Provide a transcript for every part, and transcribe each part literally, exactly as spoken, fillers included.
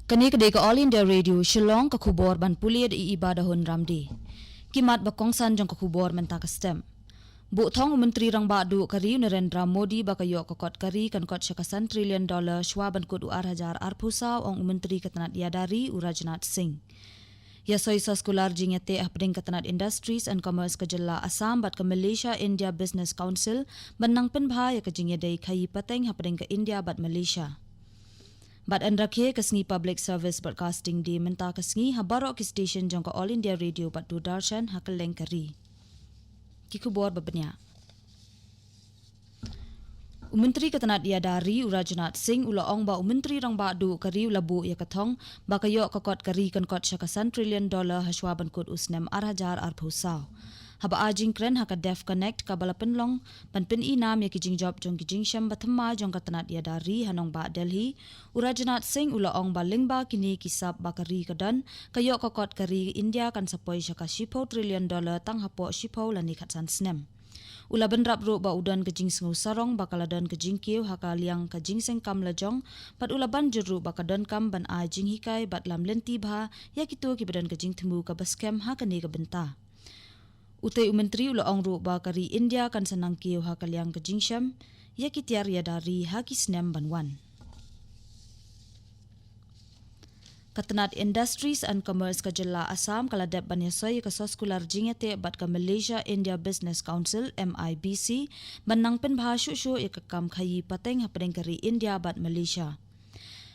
Kane ka dei ka All India Radio Shillong, ka khubor ban pule da i Iba da Hun Ramdi. Ki mat ba kongsan jong ka khubor mynta ka step. Buh thong u Myntri Rangbah Duh ka ri u Narendra Modi ba ka ïoh ka kot ka ri kan kot sha ka san trillion dollar shwa ban kut u ar hajar arphew saw, ong u Myntri ka tnat ïada ri u Rajnath Singh. Ïa soi sa skular jingïateh hapdeng ka tnat Industries and Commerce ka jylla Assam bad ka Malaysia India Business Council ban nang pynbha ïa ka jingïadei khaïi pateng hapdeng ka India bad Malaysia. Bad yn rakhe ka sngi Public Service Broadcasting Day mynta ka sngi ha baroh ki station jong ka All India Radio bad Doordarshan ha kylleng ka ri. Ki khubor ba bniah. U Myntri ka tnat ïada ri u Rajnath Singh u la ong ba u Myntri Rangbah Duh ka ri u la buh ïa ka thong ba ka ïoh ka kot ka ri kan kot sha ka san trillion dollar ha shwa ban kut u snem ar hajar arphew saw. Haba ai jingkren ha ka Deaf Connect kaba la pynlong ban pyn-i nam ïa ki jingjop jong ki jingshem ba thymmai jong ka tnat ïada ri ha nongbah Delhi, u Rajnath Singh u la ong ba lyngba kine ki sap ba ka ri ka don, ka ïoh ka kot ka ri India kan sa poi sha ka shiphew trillion dollar tang hapoh shiphew lane khatsan snem. U la bynrap ruh ba u don ka jingsngew sarong ba ka la don ka jingkiew ha ka liang ka jingseng kam lajong, bad u la ban jur ruh ba ka donkam ban ai jinghikai bad lam lynti bha ïa kito kiba don ka jingthmu kaba skhem ha kane ka bynta. Utei u Myntri u la ong ruh ba ka ri India kan sa nang kiew ha ka liang ka jingshem ïa ki tiar ïada ri ha ki snem ban wan. Ka tnat Industries and Commerce ka jylla Assam ka la dep ban ïa soi ïa ka soskular jingïateh bad ka Malaysia India Business Council, M I B C, ban nang pynbha shuh shuh ïa ka kam khaïi pateng hapdeng ka ri India bad Malaysia.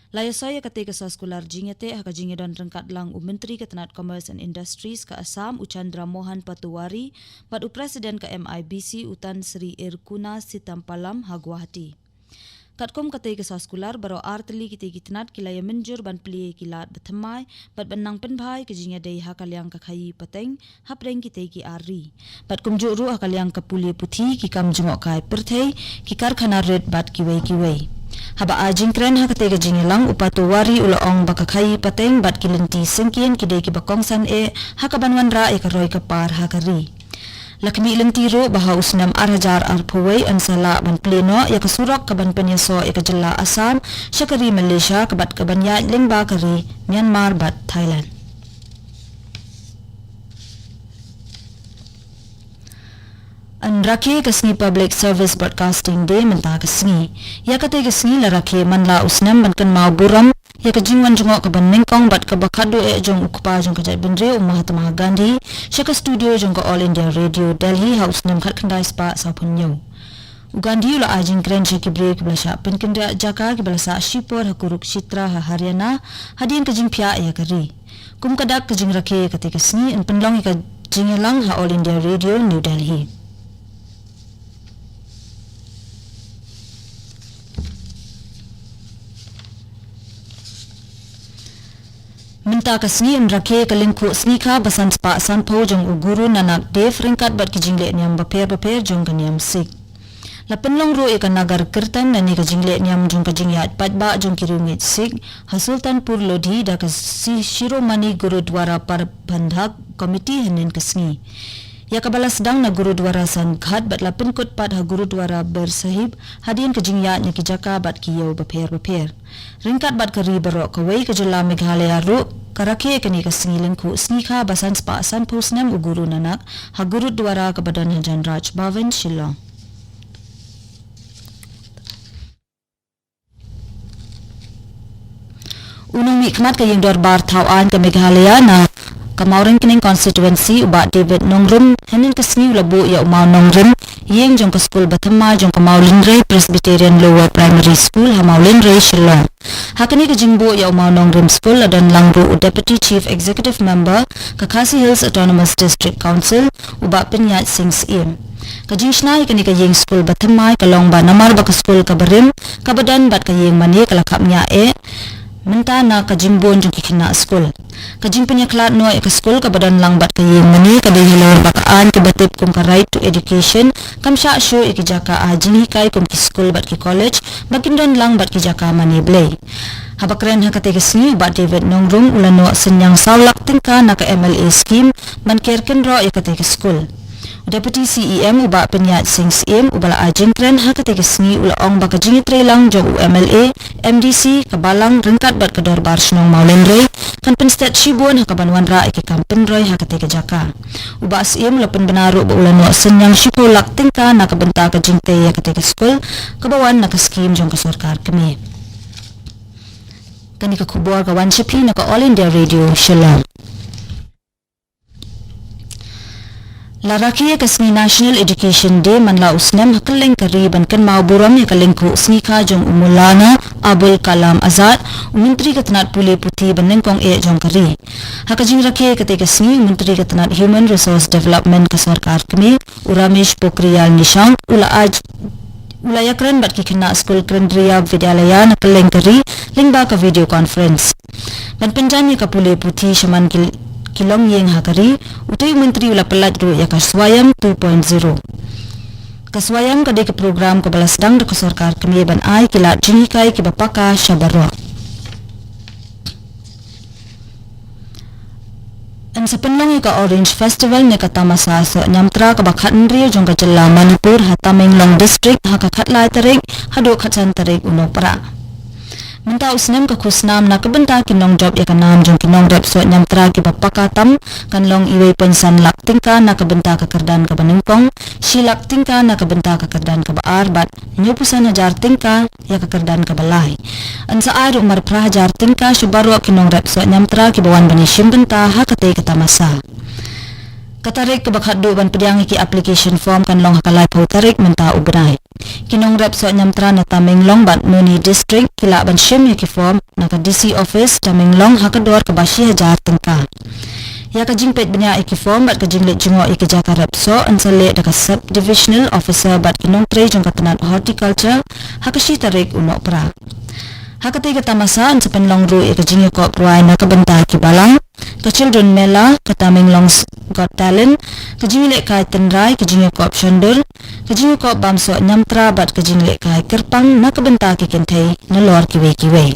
La ïa soi ïa katei ka soskular jingïateh ha ka jingïadon ryngkat lang u Myntri ka tnat Commerce and Industries ka Assam u Chandra Mohan Patohari bad u President ka M I B C u Tan Sri Irkuna Sitampalam ha Guwahati. Katkum katei ka soskular, baroh ar tylli kitei ki tnat ki la ïa mynjur ban plie ki lad ba thymmai bad ban nang pynbha ïa ka jingïadei ha ka liang ka khaïi pateng hapdeng kitei ki ar ri. Bad kumjuh ruh ha ka liang ka pule puthi, ki kam jngohkai pyrthei, ki karkhana rit bad kiwei kiwei. Haba ai jingkren ha katei ka jingïalang, u Patohari u la ong ba ka khaïi pateng bad ki lynti syngkien ki dei kiba kongsan eh ha kaban wanrah ïa ka roi ka par ha ka ri. La khmih lynti ruh ba ha u snem ar hajar arphew wei yn sa lah ban plie noh ïa ka surok kaban pynïasoh ïa ka jylla Assam sha ka ri Malaysia, ka bad kaban ïaid lyngba ka ri Myanmar bad Thailand. Yn rakhe ka sngi Public Service Broadcasting Day mynta ka sngi. Ïa katei ka sngi la rakhe man la u snem ban kynmaw burom ïa ka jingwan jngoh kaba nyngkong bad kaba khatduh eh jong u kpa jong ka jaitbynriew u Mahatma Gandhi sha ka studio jong ka All India Radio Delhi ha u snem khatkhyndai spah sawphew hynñiew. U Gandhi u la ai jingkren sha ki briew kiba la shah pynkynriah jaka kiba la sah shipor ha Kurukshetra ha Haryana hadien ka jingphiah ïa ka ri. Kum ka dak ka jingrakhe ïa katei ka sngi yn pynlong ïa ka jingïalang ha All India Radio New Delhi. Mynta ka sngi yn rakhe ka lyngkhuh sngikha ba san spah sanphew jong u Guru Nanak Dev ryngkat bad ki jingleh niam bapher bapher jong ka niam Sikh. La pynlong ruh ïa ka Nagar Kirtan lane ka jingleh niam jong ka jingïaid paidbah jong ki riewngeit Sikh ha Sultanpur Lodi da ka si-, Shiromani Gurudwara Prabandhak Committee hynnin ka sngi. Ïa kaba la sdang na Gurudwara Sanghat bad la pynkut pat ha Gurudwara Bir Sahib hadien ka jingïaid na ki jaka bad ki ïew bapher bapher. Ryngkat bad ka ri baroh kawei, ka jylla Meghalaya ruh ka rakhe kane ka sngi lyngkhuh sngikha ba san spah sanphew snem u Guru Nanak ha Gurudwara kaba don hajan Raj Bhavan Shillong. U nongmihkhmat ka ïing dorbar thaw aiñ ka Meghalaya na ka Mawryngkneng constituency u Bah David Nongrum hynnin ka sngi u la buh ïa u maw nongrim ïing jong ka skul ba thymmai jong ka Mawlynrei Presbyterian Lower Primary School ha Mawlynrei Shillong. Ha kane ka jingbuh ïa u maw nongrim skul la don lang ruh u Deputy Chief Executive Member ka Khasi Hills Autonomous District Council u Bah Pynïaid Sing Syiem. Ka jingshna ïa kane ka ïing skul ba thymmai ka long ba namar ba ka skul kaba rim kaba don bad ka ïing mane ka la khapngiah eh mynta na ka jingbun jong ki khynnah skul. Ka jingpynïakhlad noh ïa ka skul kaba don lang bad ka ïing mane ka dei halor ba ka aiñ kaba tip kum ka Right to Education kam shah shuh ïa ki jaka ai jinghikai kum ki skul bad ki college ba kin don lang bad ki jaka mane blei. Haba kren ha katei ka sngi u Bah David Nongrum u la noh synñiang saw lak tyngka na ka M L A scheme ban ker kynroh ïa katei ka skul. Deputy C E M u Bah Pynïaid Singh Syiem uba la ai jingkren ha katei ka sngi u la ong ba ka jingïatreilang jong u M L A, M D C, ka Balang ryngkat bad ka Dorbar Shnong Mawlynrei kan pynstet shibun ha kaban wanrah ïa ki kam pynroi ha katei ka jaka. U Bah Syiem u la pynbna ruh ba u la noh synñiang shiphew lak tyngka na ka bynta ka jingtei ïa katei ka skul kaba wan na ka skhim jong ka sorkar kmie. Kane ka khubor ka wan sha phi na ka All India Radio Shillong. La rakhe ïa ka sngi National Education Day man la u snem ha kylleng ka ri ban kynmaw burom ïa ka lyngkhuh sngi kha jong u Maulana Abul Kalam Azad, u Myntri ka tnat pule puthi ba nyngkong eh jong ka ri. Ha ka jingrakhe ïa katei ka sngi, u Myntri ka tnat Human Resource Development ka sorkar kmie, u Ramesh Pokhriyal Nishank, u la ai u la ïakren bad ki khynnah skul Kendriya Vidyalaya na kylleng ka ri lyngba ka video conference. Ban pynjan ïa ka pule puthi shaman ki, ki longïing ha ka ri, utei u Myntri u la pyllait ruh ïa ka Swayam two point zero. Ka Swayam ka dei ka program kaba la sdang da ka sorkar kmie ban ai ki lad jinghikai kiba paka sha baroh. Yn sa pynlong ïa ka Orange Festival ne ka tamasa soh ñiamtra kaba khathynriew jong ka jylla Manipur ha Tamenglong District ha ka khatlai tarik haduh khatsan tarik u Nohprah. Mynta u snem ka khusnam na ka bynta ki nongjop ïa ka nam jong ki nongrep soh ñiamtra kiba paka tam kan long uwei point san lak tyngka na ka bynta ka kyrdan kaba nyngkong, shi lak tyngka na ka bynta ka kyrdan kaba ar bad hynñiewphew san hajar tyngka ïa ka kyrdan kaba lai. Yn sa ai ruh marphra hajar tyngka sha baroh ki nongrep soh ñiamtra kiba wan ban ïashim bynta ha katei ka tamasa. Ka tarik kaba khatduh ban pdiang ïa ki application form kan long ha ka laiphew tarik mynta u bnai. Ki nongrep soh ñiamtra na Tamenglong bad Noni District ki lah ban shim ïa ki form na ka D C office Tamenglong ha ka dor kaba shi hajar tyngka. Ïa ka jingpeit bniah ïa ki form bad ka jingleit jngoh ïa ki jaka rep soh yn sa leh da ka Sub Divisional Officer bad ki nongtrei jong ka tnat Horticulture ha ka shi tarik u Nohprah. Ha katei ka tamasa yn sa pynlong ruh ïa ka jingïakop rwai na ka bynta ki balang, ka Children Mela, ka Tamenglong's Got Talent, ka jingïalehkai tynrai, ka jingïakop shondur, ka jingïakop bam soh ñiamtra bad ka jinglehkai kyrpang na ka bynta ki kynthei nalor kiwei kiwei.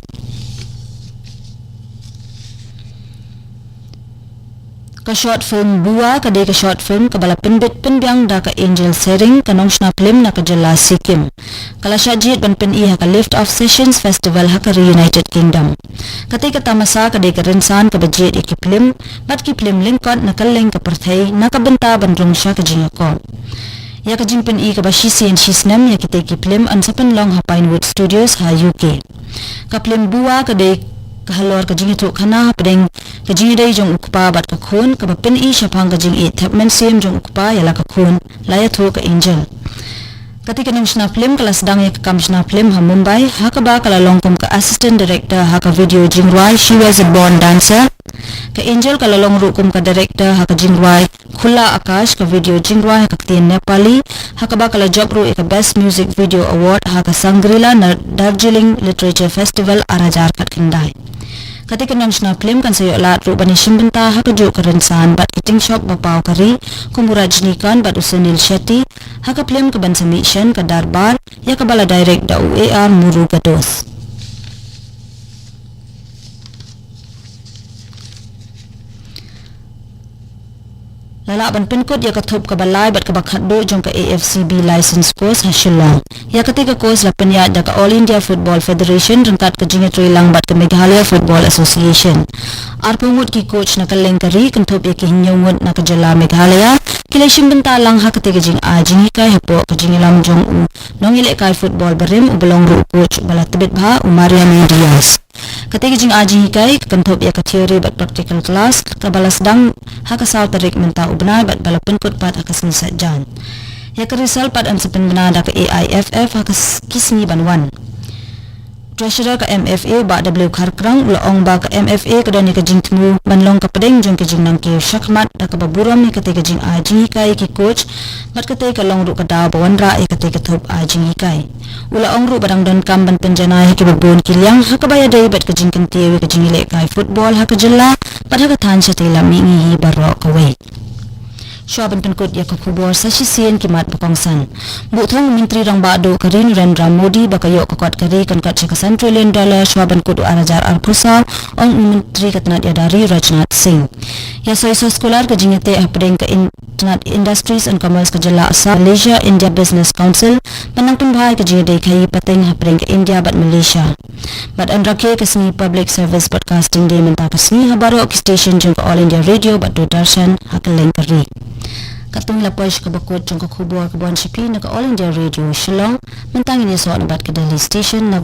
Ka short film Bua ka dei ka short film kaba la pynbit pynbiang da ka Angel Sering, ka nongshna film na ka jylla Sikkim. Ka la shah jied ban pyni ha ka Lift Off Sessions Festival ha ka ri United Kingdom. Katei ka tamasa ka dei ka rynsan kaba jied ïa ki film bad ki film lyngkot na kylleng ka pyrthei na ka bynta ban rung sha ka jingïakop. Ïa ka jingpyni kaba shisien shisnem ïa kitei ki film yn sa pynlong ha Pinewood Studios ha U K. Ka film Bua ka dei ka halor ka jingïathuhkhana hapdeng ka jingïadei jong u kpa bad ka khun kaba pyni shaphang ka jingïeit thep mynsiem jong u kpa ïa la ka khun, la ïathuh ka Angel. Katei ka nongshna film ka la sdang ïa ka kam shna film ha Mumbai, ha kaba ka la long kum ka assistant director ha ka video jingrwai She Was a Born Dancer. Ka Angel ka la long ruh kum ka director ha ka jingrwai Khula Akash, ka video jingrwai ha ka ktien Nepali, ha kaba ka la jop ruh ïa ka Best Music Video Award ha ka Sangri-La na Darjeeling Literature Festival ar hajar khatkhyndai. Katei ka nongshna film kan sa ïoh lad ruh ban ïashim bynta ha kajuh ka rynsan bad ki tyngshop ba paw ka ri kum u Rajinikanth bad u Sunil Shetty ha ka film kaban sa mih shen, ka Darbar, ïa kaba la direct da u A R Murugadoss. La lah ban pynkut ïa ka thup kaba lai bad kaba khatduh jong ka A F C B license course ha Shillong. Ïa katei ka course la pynïaid da ka All India Football Federation ryngkat ka jingïatreilang bad ka Meghalaya Football Association. Arphew ngut ki coach na kylleng ka ri kynthup ïa ki hynñiew ngut na ka jylla Meghalaya ki la shim bynta lang ha katei ka jingai jinghikai hapoh ka jingïalam jong u nongïalehkai football barim uba long ruh u coach ba la tbit bha, u Mariano Diaz. Katei ka jingai jinghikai ka kynthup ïa ka theory bad practical class kaba la sdang ha ka saw tarik mynta u bnai bad ba la pynkut pat ha ka sngi Saitjaiñ. Ïa ka result pat yn sa pynbna da ka A I F F ha ka s-, ki sngi ban wan. Treasurer ka M F A, Bah W Kharkrang, u la ong ba ka M F A ka don ïa ka jingthmu ban long ka pdeng jong ka jingnangkiew shakhmat da kaba burom ïa katei ka jingai jinghikai ïa ki coach bad katei ka long ruh ka daw ba wanrah ïa katei ka thup ai jinghikai. U la ong ruh ba dang donkam ban pynjanai ha kiba bun ki liang ha kaba ïadei bad ka jingkyntiew ïa ka jingïalehkai football ha ka jylla bad ha ka thaiñ shatei lam mihngi hi baroh kawei. Shuwa ban pynkut ïa ka khubor sa shisien ki mat ba kongsan. Buh thong u Myntri Rangbah Duh ka ri Narendra Modi ba ka ïoh ka kot ka ri kan kot sha ka san trillion dollar shuwa ban kut u ar hajar arphew saw, ong u Myntri ka tnat ïada ri Rajnath Singh. Ïa soi soi skular ka jingïateh hapdeng ka in-, tnat Industries and Commerce ka jylla Assam, Malaysia India Business Council, ban nang pynbha ïa ka jingïadei khaïi pateng hapdeng ka India bad Malaysia. Bad yn rakhe ka sngi Public Service Broadcasting Day mynta ka sngi ha baroh ki station jong ka All India Radio bad Doordarshan ha kylleng ka ri. Katto ngi la poi sha kaba kut jong ka khubor kaba wan sha phi na ka All India Radio Shillong. Mynta ngin ïasoh na bad ka Delhi Station na